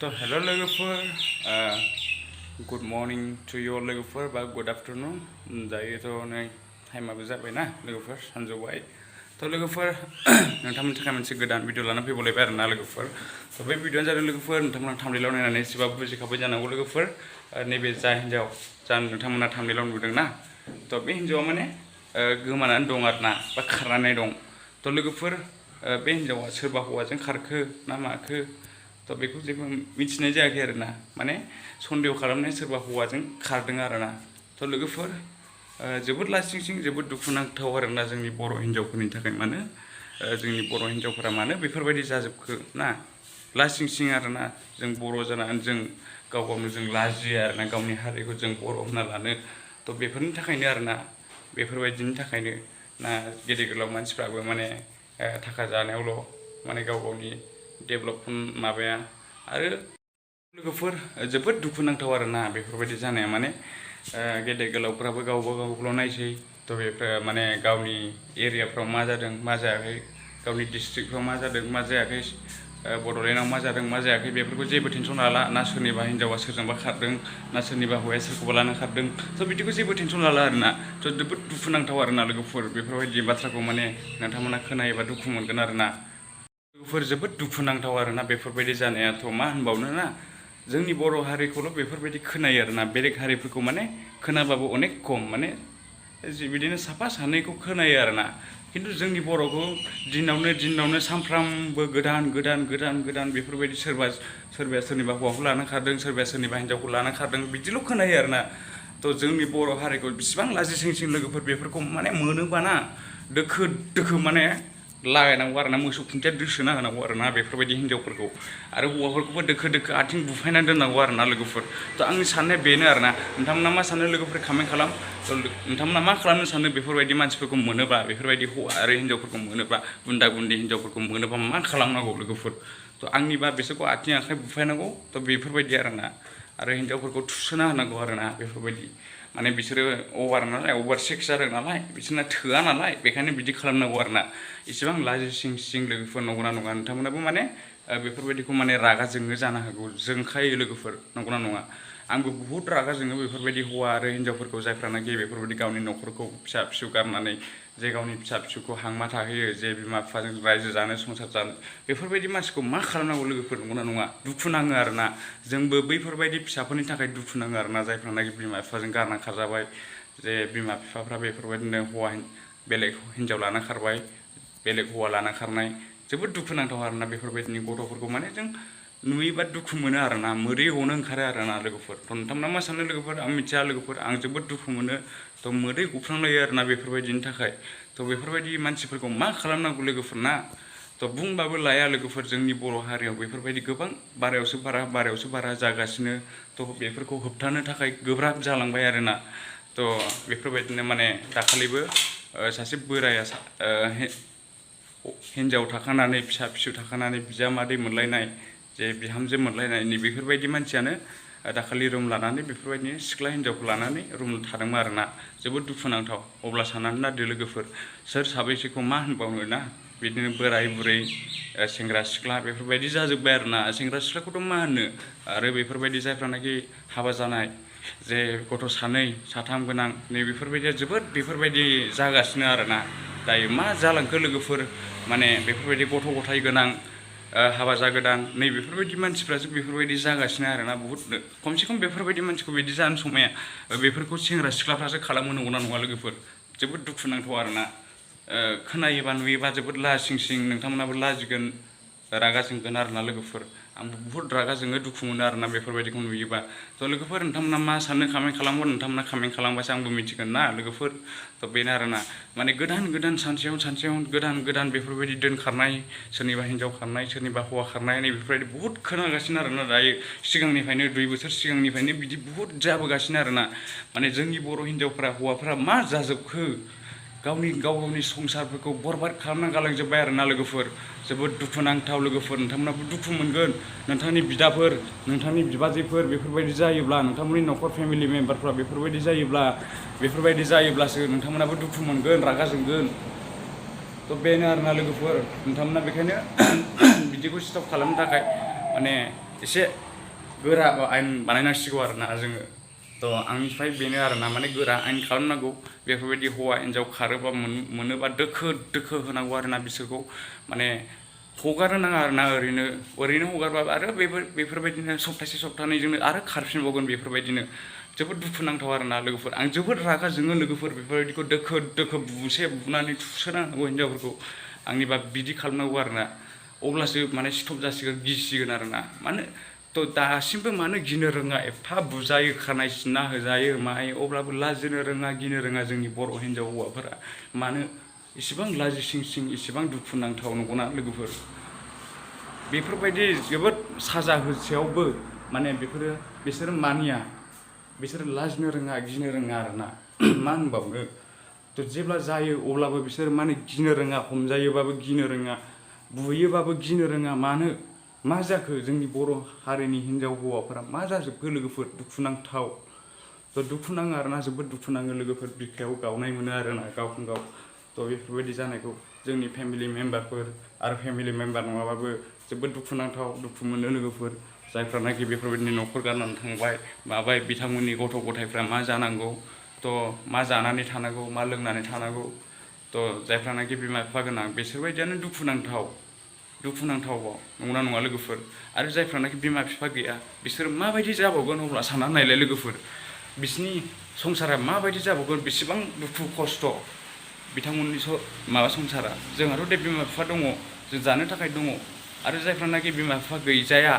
तो हेलो लोगोफोर good morning to your लोगोफोर बा गुड आफ्टरनुन दायोथ' नै टाइमाबो जाबायना लोगोफोर सानजौबाय तो लोगोफोर नोंथांमोननि थाखाय मोनसे गोदान भिडिअ लाना फैबावलायबाय आरोना लोगोफोर तो बे भिडिअआनो जादों लोगोफोर नोंथांमोना थाम्बनेइलाव नायनानै एसेबाबो बुजिखाबाय जानांगौ लोगोफोर नैबे जा हिन्जाव जा नोंथांमोना थाम्बनेइलाव नुदोंना तो बे हिन्जावा माने गोमानानै दं आरोना बा खारनानै दं तो लोगोफोर बे हिन्जावा सोरबा हौवाजों खारखो ना माखो तो बेखौ जेबो मिथिनाय जायाखै आरोना माने सन्देह खालामनाय सोरबा हौवाजों खारदों आरोना तो लोगोफोर जोबोद लासिंसिं जोबोद दुखुनांथाव आरोना जोंनि बर' हिन्जावफोरनि थाखाय मानो जोंनि बर' हिन्जावफोरा मानो बेफोरबायदि जाजोबखो ना लासिंसिं आरोना जों बर' जानानै जों गाव गावनो जों लाजियो आरोना गावनि हारिखौ जों बर' होनना लानो तो बेफोरनि थाखायनो आरोना बेफोरबायदिनि थाखायनो ना गेदेर गोलाव मानसिफ्राबो माने थाखा जानायावल' माने गाव गावनि डेभेलप माबाया आरो लोगोफोर जोबोद दुखुनांथाव आरोना बेफोरबायदि जानाया माने गेदेर गोलावफ्राबो गावबा गावल' नायसै तो बेफोर माने गावनि एरियाफ्राव मा जादों मा जायाखै गावनि डिस्ट्रिक्टफ्राव मा जादों मा जायाखै बड'लेण्डआव मा जादों मा जायाखै बेफोरखौ जेबो टेनसन लाला ना सोरनिबा हिन्जावा सोरजोंबा खारदों ना सोरनिबा हौवाया सोरखौबा लाना खारदों तो बिदिखौ जेबो टेनसन लाला आरोना तो जोबोद दुखुनांथाव आरोना लोगोफोर बेफोरबायदि बाथ्राखौ माने नोंथांमोना खोनायोबा दुखु मोनगोन आरोना लोगोफोर जोबोद दुखुनांथाव आरोना बेफोरबायदि जानायाथ' मा होनबावनो ना जोंनि बर' हारिखौल' बेफोरबायदि खोनायो आरोना बेलेग हारिफोरखौ माने खोनाबाबो अनेक खम माने बिदिनो साफा सानैखौ खोनायो आरोना खिन्थु जोंनि बर'खौ दिनावनो सानफ्रामबो गोदान बेफोरबायदि सोरबाया सोरनिबा हौवाखौ लाना खारदों सोरबाया सोरनिबा हिन्जावखौ लाना खारदों बिदिल' खोनायो आरोना तो जोंनि बर' हारिखौ बिसिबां लाजिसिंसिं लोगोफोर बेफोरखौ माने मोनोबाना दोखो माने लागायनांगौ आरोना मोसौ खुन्थिया दोसोना होनांगौ आरोना बेफोरबायदि हिन्जावफोरखौ आरो हौवाफोरखौबो दोखो आथिं बुफायनानै दोननांगौ आरोना लोगोफोर तो आंनि साननाया बेनो आरोना नोंथांमोना मा सानो लोगोफोर कमेन्ट खालाम तो नोंथांमोना मा खालामनो सानो बेफोरबायदि मानसिफोरखौ मोनोबा बेफोरबायदि हौवा आरो हिन्जावफोरखौ मोनोबा गुन्दा गुन्दी हिन्जावफोरखौ मोनोबा मा खालामनांगौ लोगोफोर तो आंनिबा बिसोरखौ आथिं आखाइ बुफायनांगौ तो बेफोरबायदि आरोना आरो हिन्जावफोरखौ थुसोना होनांगौ आरोना बेफोरबायदि माने बिसोरो अभार सेक्स जादों नालाय बिसोरना थोआ नालाय बेखायनो बिदि खालामनांगौ आरोना इसेबां लाजिसिं लोगोफोर नंगौना नङा नोंथांमोनाबो माने बेफोरबायदिखौ माने रागा जोङो जानो हागौ जोंखायो लोगोफोर नंगौना नङा आंबो बुहुत रागा जोङो बेफोरबायदि हौवा आरो हिन्जावफोरखौ जायफ्रानाखि बेफोरबायदि गावनि न'खरखौ फिसा फिसौ गारनानै जे गावनि फिसा फिसौखौ हांमा थाहोयो जे बिमा बिफाजों रायजो जानो संसार जानो बेफोरबायदि मानसिखौ मा खालामनांगौ लोगोफोर नंगौना नङा दुखु नाङो आरोना जोंबो बैफोरबायदि फिसाफोरनि थाखाय दुखु नाङो आरोना जायफ्रानाखि बिमा बिफाजों गारना खारजाबाय जे बिमा बिफाफ्रा बेफोरबायदिनो बेलेग हिन्जाव लाना खारबाय बेलेग हौवा लाना खारनाय जोबोद दुखुनांथाव आरोना बेफोरबायदिनि गथ'फोरखौ माने जों नुयोबा दुखु मोनो आरोना मोदै गनो ओंखारो आरोना लोगोफोर तो नोंथांमोना मा सानो लोगोफोर आं मिथिया लोगोफोर आं जोबोद दुखु मोनो तो मोदै गफ्लांलायो आरोना बेफोरबायदिनि थाखाय तो बेफोरबायदि मानसिफोरखौ मा खालामनांगौ लोगोफोर ना तो बुंबाबो लाया लोगोफोर जोंनि बर' हारियाव बेफोरबायदि गोबां बारायावसो बारा जागासिनो तो बेफोरखौ होबथानो थाखाय गोब्राब जालांबाय आरोना तो बेफोरबायदिनो माने दाखालिबो सासे बोराया हिन्जाव थाखानानै फिसा फिसौ थाखानानै बिजामादै मोनलायनाय जे बिहामजो मोनलायनाय नै बेफोरबायदि मानसियानो दाखालि रुम लानानै बेफोरबायदिनो सिख्ला हिन्जावखौ लानानै रुम थादोंमोन आरोना जोबोद दुखुनांथाव अब्ला साननानै नायदो लोगोफोर सोर साबैसेखौ मा होनबावनो ना बिदिनो बोराय बुरै सेंग्रा सिख्ला बेफोरबायदि जाजोब्बाय आरोना सेंग्रा सिख्लाखौथ' मा होनो आरो बेफोरबायदि जायफ्रानाखि हाबा जानाय जे गथ' सानै साथाम गोनां नै बेफोरबायदिया जोबोद बेफोरबायदि जागासिनो आरोना दायो मा जालांखो लोगोफोर माने बेफोरबायदि गथ' गथाय गोनां हाबा जागोदान नै बेफोरबायदि मानसिफ्रासो बेफोरबायदि जागासिनो आरोना बुहुतनो खमसे खम बेफोरबायदि मानसिखौ बिदि जानो समाया बेफोरखौ सेंग्रा सिख्लाफ्रासो खालामो नंगौना नङा लोगोफोर जोबोद दुखुनांथाव आरोना खोनायोबा नुयोबा जोबोद लाजिंसिं नोंथांमोनाबो लाजिगोन रागा जोंगोन आरोना लोगोफोर आंबो बुहुत रागा जोङो दुखु मोनो आरोना बेफोरबायदिखौ नुयोबा तो लोगोफोर नोंथांमोना मा सानो कमेन्ट खालामगोन नोंथांमोना कमेन्ट खालामबासो आंबो मिथिगोन ना लोगोफोर तो बेनो आरोना माने गोदान सानसेयावनो गोदान बेफोरबायदि दोनखारनाय सोरनिबा हिन्जाव खारनाय सोरनिबा हौवा खारनाय नै बेफोरबायदि बुहुत खोनागासिनो आरोना दायो सिगांनिफ्रायनो 2 बोसोर सिगांनिफ्रायनो बिदि बुहुत जाबोगासिनो आरोना माने जोंनि बर' हिन्जावफ्रा हौवाफ्रा मा जाजोबखो गावनि संसारफोरखौ बरबाद खालामना गालांजोब्बाय आरोना लोगोफोर जोबोद दुखुनांथाव लोगोफोर नोंथांमोनाबो दुखु मोनगोन नोंथांनि बिदाफोर नोंथांनि बिबाजैफोर बेफोरबायदि जायोब्ला नोंथांमोननि न'खर फेमिलि मेम्बारफ्रा बेफोरबायदि जायोब्लासो नोंथांमोनाबो दुखु मोनगोन रागा जोंगोन तो बेनो आरोना लोगोफोर नोंथांमोना बेखायनो बिदिखौ स्टप खालामनो थाखाय माने एसे गोरा आयेन बानायनांसिगौ आरोना जोङो थ' आंनिफ्राय बेनो आरोना माने गोरा आयेन खालामनांगौ बेफोरबायदि हौवा हिन्जाव खारोबा मोनोबा दोखो होनांगौ आरोना बिसोरखौ माने हगारनो नाङा आरोना ओरैनो हगारबाबो आरो बेफोरबायदिनो सप्तानैजोंनो आरो खारफिनबावगोन बेफोरबायदिनो जोबोद दुखुनांथाव आरोना लोगोफोर आं जोबोद रागा जोङो लोगोफोर बेफोरबायदिखौ दोखो बुनानै थुसोनांगौ हिन्जावफोरखौ आंनिबा बिदि खालामनांगौ आरोना अब्लासो माने स्टप जासिगोन गिसिगोन आरोना मानो थ' दासिमबो मानो गिनो रोङा एफा बुजायो खानाय सिनना होजायो मायो अब्लाबो लाजिनो रोङा गिनो रोङा जोंनि बर' हिन्जाव हौवाफोरा मानो इसेबां लाजिसिं इसेबां दुखुनांथाव नंगौना लोगोफोर बेफोरबायदि जोबोद साजा होसेयावबो माने बिसोरो मानिया बिसोरो लाजिनो रोङा गिनो रोङा आरोना मा होनबावनो थ' जेब्ला जायो अब्लाबो बिसोर माने गिनो रोङा हमजायोबाबो गिनो रोङा बुयोबाबो गिनो रोङा मानो मा जाखो जोंनि बर' हारिनि हिन्जाव हौवाफोरा मा जाजोबखो लोगोफोर दुखुनांथाव थ' दुखु नाङो आरोना जोबोद दुखु नाङो लोगोफोर बिखायाव गावनाय मोनो आरोना गावखौनो गाव थ' बेफोरबायदि जानायखौ जोंनि फेमिलि मेम्बारफोर आरो फेमिलि मेम्बार नङाबाबो जोबोद दुखुनांथाव दुखु मोनो लोगोफोर जायफ्रानाखि बेफोरबायदिनो न'खर गारनानै थांबाय माबाय बिथांमोननि गथ' गथायफ्रा मा जानांगौ थ' मा जानानै थानांगौ मा लोंनानै थानांगौ थ' जायफ्रानाखि बिमा बिफा गोनां बिसोरबायदियानो दुखुनांथावबाव नंगौना नङा लोगोफोर आरो जायफ्रानाखि बिमा बिफा गैया बिसोर माबायदि जाबावगोन अब्ला साननानै नायलाय लोगोफोर बिसिनि संसारा माबायदि जाबावगोन बेसेबां दुखु खस्थ' बिथांमोननि माबा संसारा जोंहाथ' दे बिमा बिफा दङ जों जानो थाखाय दङ आरो जायफ्रानाखि बिमा बिफा गैजाया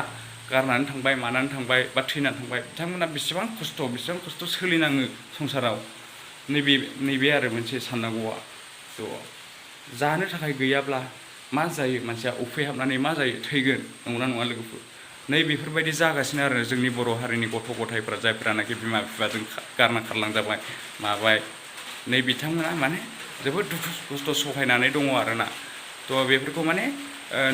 गारनानै थांबाय मानानै थांबाय बा थैनानै थांबाय बिथांमोना बेसेबां खस्थ' सोलिनाङो संसाराव नैबे आरो मोनसे साननांगौआ थ' जानो थाखाय गैयाब्ला मा जायो मानसिया उखैहाबनानै मा जायो थैगोन नंगौना नङा लोगोफोर नै बेफोरबायदि जागासिनो आरो जोंनि बर' हारिनि गथ' गथायफ्रा जायफ्रानाखि बिमा बिफाजों गारना खारलांजाबाय माबाय नै बिथांमोना माने जोबोद दुखु खस्थ' सहायनानै दङ आरोना थ' बेफोरखौ माने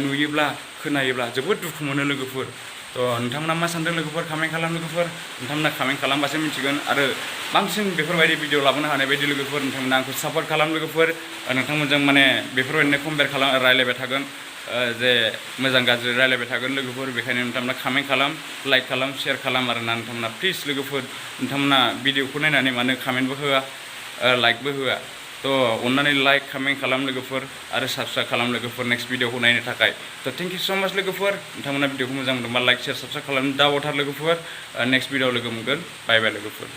नुयोब्ला खोनायोब्ला जोबोद दुखु मोनो लोगोफोर थ' नोंथांमोना मा सानदों लोगोफोर कमेन्ट खालाम लोगोफोर नोंथांमोना कमेन्ट खालामबासो मिथिगोन आरो बांसिन बेफोरबायदि भिडिअ लाबोनो हानाय बायदि लोगोफोर नोंथांमोना आंखौ सापर्ट खालाम लोगोफोर नोंथांमोनजों माने बेफोरबायदिनो कम्पेयार रायलायबाय थागोन जे मोजां गाज्रि रायलायबाय थागोन लोगोफोर बेखायनो नोंथांमोना कमेन्ट खालाम लाइक खालाम शेयार खालाम आरोना नोंथांमोना प्लिज लोगोफोर नोंथांमोना भिडिअखौ नायनानै मानो कमेन्टबो होआ लाइकबो होआ थ' अननानै लाइक कमेन्ट खालाम लोगोफोर आरो साबस्क्राइब खालाम लोगोफोर नेक्स्ट भिडिअखौ नायनो थाखाय थ' थेंक इउ स' माच लोगोफोर नोंथांमोना भिडिअखौ मोजां मोनदोंबा लाइक शेयार साबस्क्राइब खालामनो दाबावथार लोगोफोर नेक्स्ट भिडिअ लोगो मोनगोन बाय बाय लोगोफोर